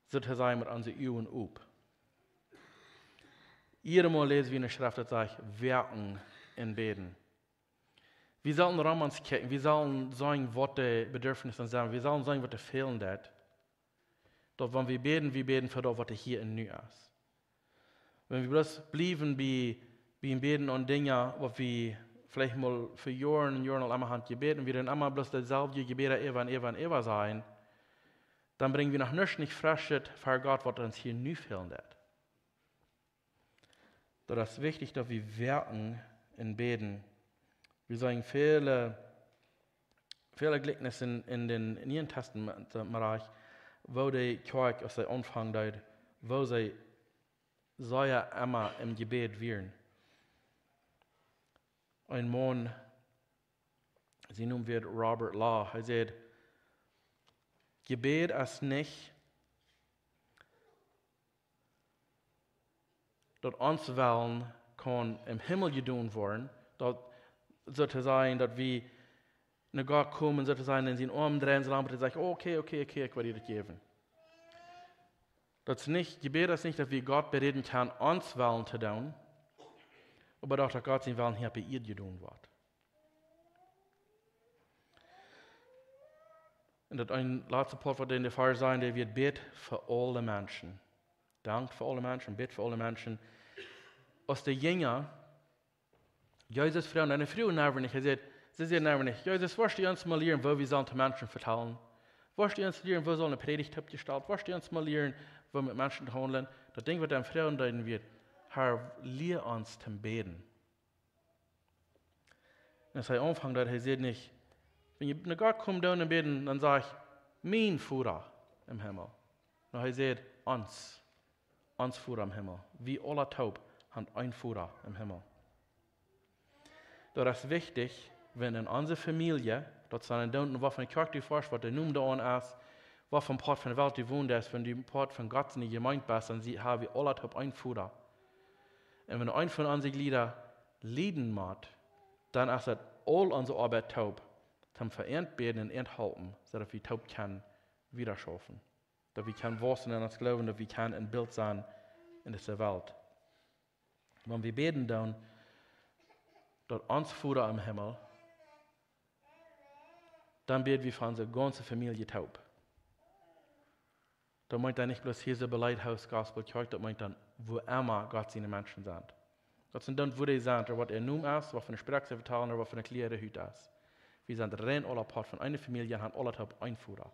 soo to sajen, met onse Uagen op. Jiedemol läs wie en de Schreft, daut sajcht, woaken un bäden. Wie sellen rom ons kjikjen, wie sellen seenen, waut de Bedarfnisse sent, wie sellen seenen, waut de fälen deit. Daut wan wie bäden, wie bäden fa daut, waut hia un nu es. Wan wie bloos bliewen bie, bie een Bäden aun Dinja, waut wie veleicht mol fa Joaren un Joaren aul emma haben jebäden, wie dan emma bloos deeselwje Jebäda äwa un äwa un äwa sajen, dan brinjen wie noch nuscht nich Freschet ver Gott, waut ons hia nu fälen deit. Daut es wichtich, daut wie woaken un bäden. Wie seenen väle, väle Jlikjnisse en, en dän Nieen Tastament, äh, Bereich, woo de Kjoakj, aus see aunfangen deed, woo see sea emma em Jebäd wieren. Een Maun, sien Nomen wia Robert Law, hee säd: Jebäd es nich daut ons Wellen kaun em Himmel jedonen woaren, daut, soo to sajen, daut wie no Gott komen, soo to sajen, en sienen Oarm dreien, soo lang bat hee sajcht: Okay, okay, okay, ekj woa die daut jäwen. Daut es nich, Jebäd es nich, daut wie Gott beräden kjennen, ons Wellen to doonen, oba daut, daut Gott sien Wellen hia opp de Ieed jedonen woat. Un daut een latste Poat, waut en de Varsch sajcht, dee wia: Bät fa aule Menschen. Dankt fa aule Menschen, bät fa aule Menschen. Aus de Jinja Jesus fruagen, un hee fruach nich, hee säd, see säden nich: Jesus, woascht du ons mol lieren, woo wie sellen to Menschen vetalen? Woascht du ons lieren, woo saul eene Prädicht oppjestalt? Woascht du ons mol lieren, woo met Menschen to haundlen? Daut Dinkj, waut an fruagen deeden, wia: Herr, lia ons to bäden. Un aus hee aunfangen deed, hee säd nich: Wan jie no Gott komen doonen un bäden, dan saj: Mien Voda em Himmel. Nä, hee säd: Ons. Ons Voda em Himmel. Wie aula toop haben een Voda em Himmel. Daut es wichtich, wan en onse Famielje, daut sent dan, waut von Kjoakj du foascht, waut de Nomen doa aun es, waut von Poat von de Welt du wonst, wan du Poat von Gott siene Jemeent best, dan sie, ha wie aula toop een Voda. Un wan eent von onse Jlieda lieden mott, dan es et aul onse Oabeit toop, toom fa an bäden un an halpen, soo daut wie toop kjennen wieda schaufen. Daut wie kjennen wausen en ons Gloowen, daut wie kjennen een Bilt sennen en dise Welt. Wan wie bäden doonen, daut: Ons Voda em Himmel, dan bäd wie fa onse gaunze Famielje toop. Daut meent dan nich bloos hia soo bie Lighthouse Gospel Kjoakj, daut meent dan, wua emma Gott siene Menschen sent. Daut sent dan, wua dee sent, ooda waut äa Nomen es, waut fa eene Sproak see vetalen, ooda waut fa eene Kleur äare Hut es. Wie sent rein aula Poat von eene Famielje un haben aula toop een Voda.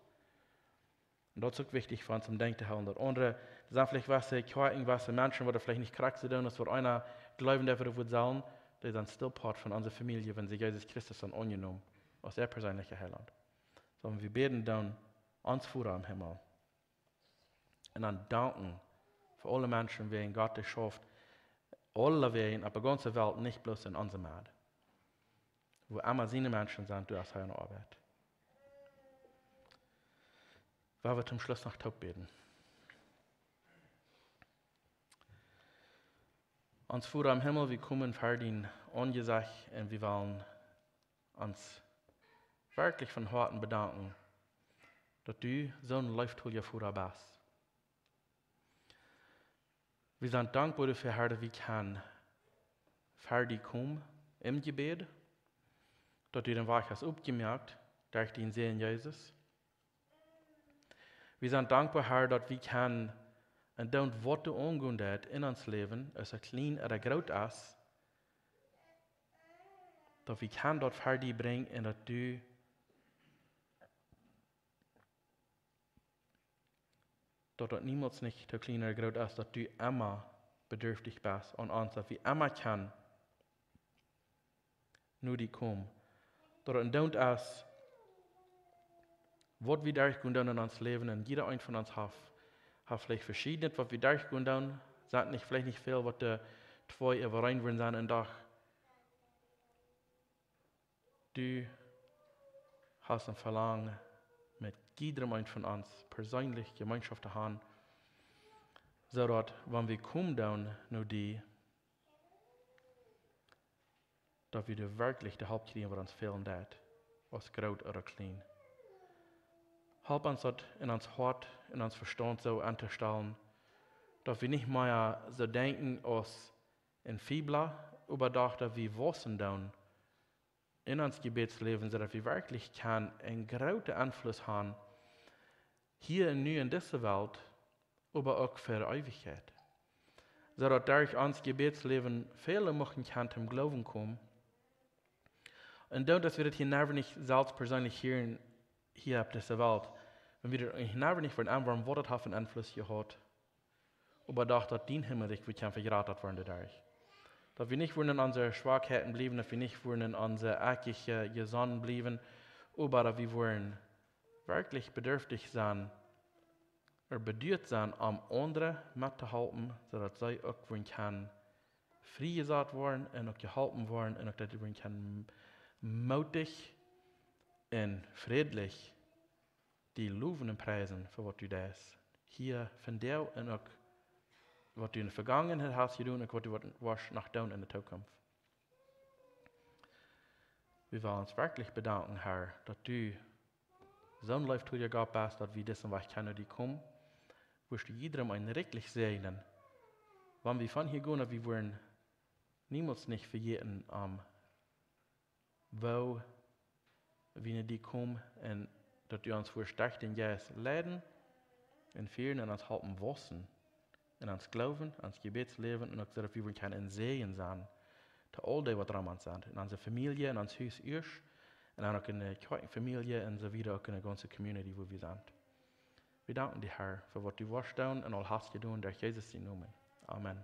Un daut es uk wichtich fa ons om Denkj to hoolen. Daut aundre, Daut sent veleicht waut Kjoakjen, waut Menschen, waut veleicht nich krakjt soo doonen, aus waut eena jleewen deed, waut daut wudd sellen, dee sent still Poat von onse Famielje, wan see Jesus Christus han aunjenomen aus äa perseenlicha Heilaunt. Soo, wie bäden dan: Ons Voda em Himmel. Un dan danken fa aule Menschen, wäajen Gott dee schauft, aulewäajen opp de gaunze Welt, nich bloos en onse Medd. Wua emma siene Menschen sent, doa es hee aun de Oabeit. Wie woaren toom Schluss noch toop bäden. Ons Voda em Himmel, wie komen ver dien Aunjesecht un wie wellen ons werkjlich von Hoaten bedanken, daut du soon leeftolja Voda best. Wie sent dankboa doafäa, Herr, daut wie kjennen ver die komen em Jebäd, daut du dän Wajch hast opjemoakt derch dienen Sän Jesus. Wie sent dankboa, Herr, daut wie kjennen en daut, waut du aungonen deist en ons Läwen, aus et kjlien ooda groot es, daut wie kjennen daut ver die brinjen un daut du, daut daut niemols nich too kjlien ooda groot es, daut du emma bedürftich best aun ons, daut wie emma kjennen no die komen. Daut et en daut es, waut wie derchgonen doonen en ons Läwen, un jieda eent von ons haft, haft veleicht veschiednet, waut wie derchgonen doonen, sent nich, veleicht nich väl, waut de twee äwareen wudden sennen en Dach. Du hast een Velangen, met jiedrem eent von ons perseenlich Jemeenschoft to haben, soo daut, wan wie komen doonen no die, daut wie doa werkjlich de Help kjrieen, waut ons fälen deit, aus groot ooda kjlien. Help ons daut en ons Hoat, en ons Vestaunt soo entostalen, daut wie nich mea soo denkjen aus en Fibla, oba daut, daut wie waussen doonen en ons Jebädsläwen, soo daut wie werkjlich kjennen een grooten Enfluss haben, hia un nu en dise Welt, oba uk fa Eewichkjeit. Soo daut derch ons Jebädsläwen väle muchten kjennen toom Gloowen komen. Un daut, daut wie daut hia never nich selfst perseenlich hieren, hia opp dise Welt, wan wie daut hia never nich wudden enwoaren, waut daut haft een Enfluss jehaut, oba daut, daut dien Himmelrikj wudd kjennen vejrata woaren doaderch. Daut wie nich wudden en onse Schwakheiten bliewen, daut wie nich wudden en onse eckje Jesonnen bliewen, oba daut wie wudden werkjlich bedürftich sennen, ooda beduat sennen, om aundre met to halpen, soo daut see uk wudden kjennen friejesat woaren un uk jeholpen woaren un uk daut dee wudden kjennen mootich un frädlich die lowen un priesen fa waut du deist hia vondoag un uk waut du en de Vegangenheit hast jedonen un uk waut du woascht noch doonen en de Tookunft. Wie wellen ons werkjlich bedanken, Herr, daut du soon leeftolja Gott best, daut wie disen Wajch kjennen no die komen. Wurscht du jiedrem een rikjlich säajnen. Wan wie von hia gonen, daut wie wudden niemols nich vejäten, om woo wie no die komen un daut du ons wurscht derch dän Jeist leiden un fieren un ons halpen waussen en ons Gloowen, ons Jebädsläwen un uk soo daut wie wudden kjennen een Säajen sennen to aul dee, waut rom ons sent, en onse Famielje, en ons Hus ieescht, un dan uk en de Kjoakjenfamielje un soo wieda, uk en de gaunze community, wua wie sent. Wie danken die, Herr, fa waut du woascht doonen un aul hast jedonen, derch Jesus sienen Nomen. Amen.